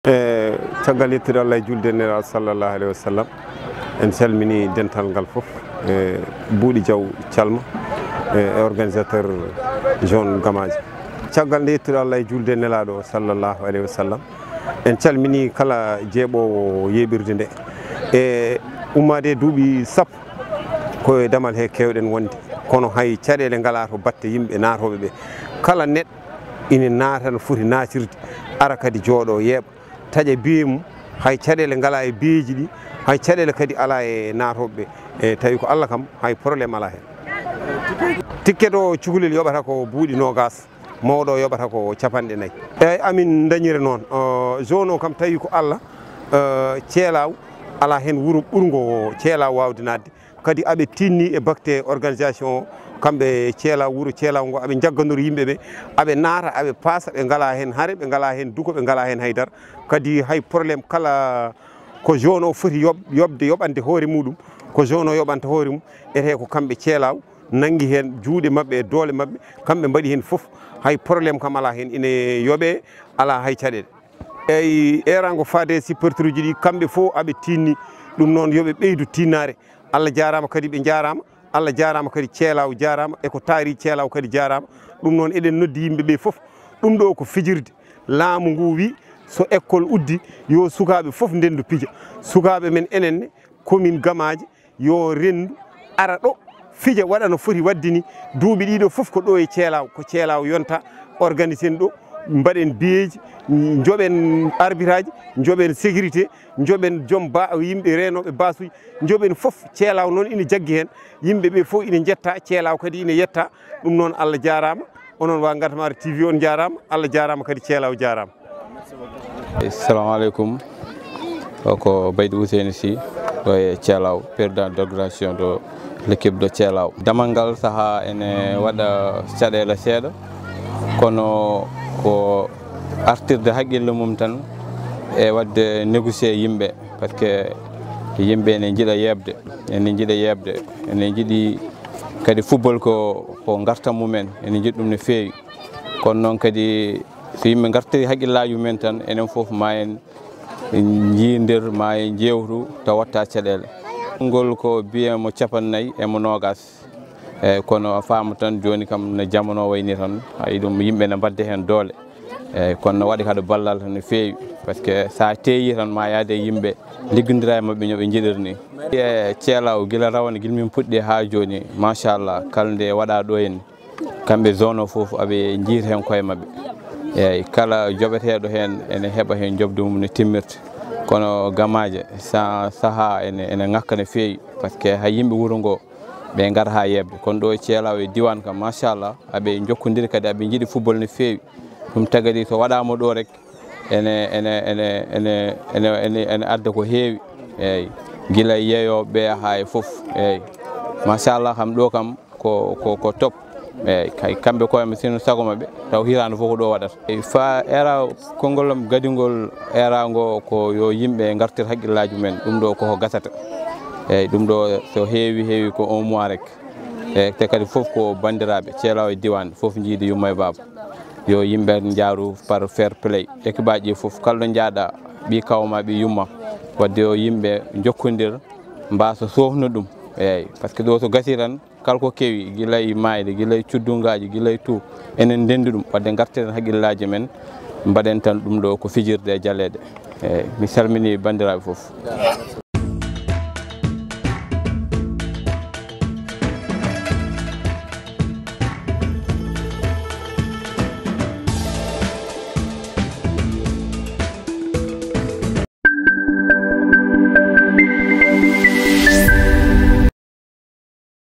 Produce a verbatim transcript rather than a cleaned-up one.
E caggal yettude Allah e julde Nelaaɗo sallallahu alayhi wa sallam, en calmini dental ngal fof, e Buuɗi Jaw Calma, e organisateur zone Gamaaji. Caggal nde yettude Allah e julde Nelaaɗo sallallahu alayhi wa sallam, en calmini kala jeeɓoowo yeeɓirde nde. E ummaade e duuɓi sappo, ko e damal he keewɗen wonde, kono hay caɗeele ngalaa to batte yimɓe naatooɓe ɓe. Kala neɗɗo ina naata no foti naatirde, ara kadi jooɗo yeeɓa, taƴa biye mum, hay caɗeele ngalaa e biyeeji ɗi, hay caɗeele kadi alaa e naatooɓe ɓe. E tawi ko Allah kam, hay problème alaa heen. Ticket o cukalel yoɓata ko buuɗi noogaas, mawɗo o yoɓata ko capanɗe nayi. Eeyi, amin ndañira noon. O, zone o kam tawi ko Allah, e, Ceelaaw, alaa heen wuro ɓurngo Ceelaaw waawde naatde. Kadi aɓe tiiɗni e batte organisation o, kamɓe Ceelaaw, wuro Ceelaaw ngo, aɓe njagganoo yimɓe ɓe, aɓe naata, aɓe paasa, ɓe ngalaa heen hare, ɓe ngalaa heen duko, ɓe ngalaa heen haydara. Kadi hay problème kala ko zone o foti yoɓ-, yoɓde, yoɓande hoore muɗum, ko zone o yoɓanta hoore mum, etee ko kamɓe Ceelaaw nanngi heen juuɗe maɓɓe e doole maɓɓe, kamɓe mbaɗi heen fof, hay problème kam alaa heen, ine yoɓee, alaa hay caɗeele. Eeyi, eeraango faade e supporteruuji ɗi, kamɓe fof aɓe tiiɗni, ɗum noon yo ɓe ɓeydu tiiɗnaare. Allah jaaraama kadi, ɓe njaaraama, Allah jaaraama kadi, Ceelaaw jaaraama, e ko taari Ceelaaw kadi jaaraama. Ɗum noon eɗen noddi yimɓe ɓe fof, ɗum ɗo ko fijirde, laamu ngu wi so école uddi, yo sukaaɓe fof ndendu pija. Sukaaɓe men enen ne, commune Gamaaji, yo renndu ara ɗo, fija, waɗa no foti waɗde ni. Duuɓi ɗiɗo fof ko ɗo e Ceelaaw, ko Ceelaaw yonta, organisen ɗo, mbaɗen biyeeji, njoɓen arbitrage, njoɓen sécurité, njoɓen joom ba-, yimɓe reenooɓe baasuuji, njoɓen fof. Ceelaaw noon ina jaggi heen, yimɓe ɓe fof ina njetta, Ceelaaw kadi ina yetta. Ɗum noon, Allah jaaraama. Onon waa Ngartamar T V, on njaaraama, Allah jaaraama kadi, Ceelaaw jaaraama. Assalamu alaikum. O ko Baydi Ousseynou Sy, ɗo e Ceelaaw, président d'organisation de l'équipe de Ceelaaw. Damal ngal sahaa ene waɗa caɗeele seeɗa, kono ko artirde haqqille mum tan e waɗde négocier yimɓe, parce que yimɓe ene njiɗa yeeɓde, ene njiɗa yeeɓde, ene njiɗi kadi football ko, ko ngartam mumen, ene njiɗi ɗum no feewi. Kono noon kadi, so yimɓe ngartiri haqqillaaji mumen tan, enen fof ma en njiidir, ma en njeewtu, taw waɗta caɗeele. Ngol ko biye mo capannayyi e mo noogaas. Eeyi, kono a faama tan jooni kam no jamano wayni tan, hay ɗum yimɓe ne mbadda heen doole. Eeyi, kono no waɗi kadi ballal no feewi, parce que so a teeyi tan ma yaade e yimɓe, liggondira e maɓɓe no ɓe njiɗiri ni. E Ceelaaw, gila rawane, gila min puɗɗi haa jooni, machallah, kala nde waɗa ɗo en, kamɓe zone o fof aɓe njiita heen koye maɓɓe. Eeyi, kala joɓeteeɗo heen ene heɓa heen joɓde mum no timmirta. Kono Gamaaji, sa-, sahaa ene, ene ŋakka no feewi, parce que hay yimɓe wuro ngo, ɓe ngara haa yeeɓde. Kono ɗo e Ceelaaw e diiwaan kam, machallah, aɓe njokkondiri kadi, aɓe njiɗi football no feewi. Ɗum tagati so waɗaama ɗo rek, ene, ene, ene, ene, ene, ene, ene adda ko heewi. Eeyi, gila e yeeyooɓe ɓe haa e fof. Eeyi, machallah kam ɗo kam ko, ko, ko top. Eeyi, kay kamɓe koye maɓɓe, sino sago maɓɓe, taw hitaande fof ko ɗo waɗata. Eeyi, fa era konngol am gadingol era ngo ko yo yimɓe ngartir haqqillaaji mumen. Ɗum ɗo koko gasata. Eeyi, ɗum ɗo so heewi, heewi ko un mois rek. E te kadi fof ko banndiraaɓe Ceelaaw e diiwaan fof njiidi yumma e baaba. Yo yimɓe njaaru par fair play. Ekibaaji ɗi fof, kala ɗo njaaɗa, ɓii kawma, ɓii yumma. Wadde yo yimɓe njokkondir, mbaasa soofno ɗum. Eeyi, parce que ɗo so gasii tan, kala ko kewi, gila e maayde, gila e cudduŋaaji, gila e tout, enen ndenndi ɗum. Wadde ngartiren haqqillaaji men, mbaɗen tan ɗum ɗo ko fijirde e jaleeɗe. Eeyi, mi salminii banndiraaɓe fof.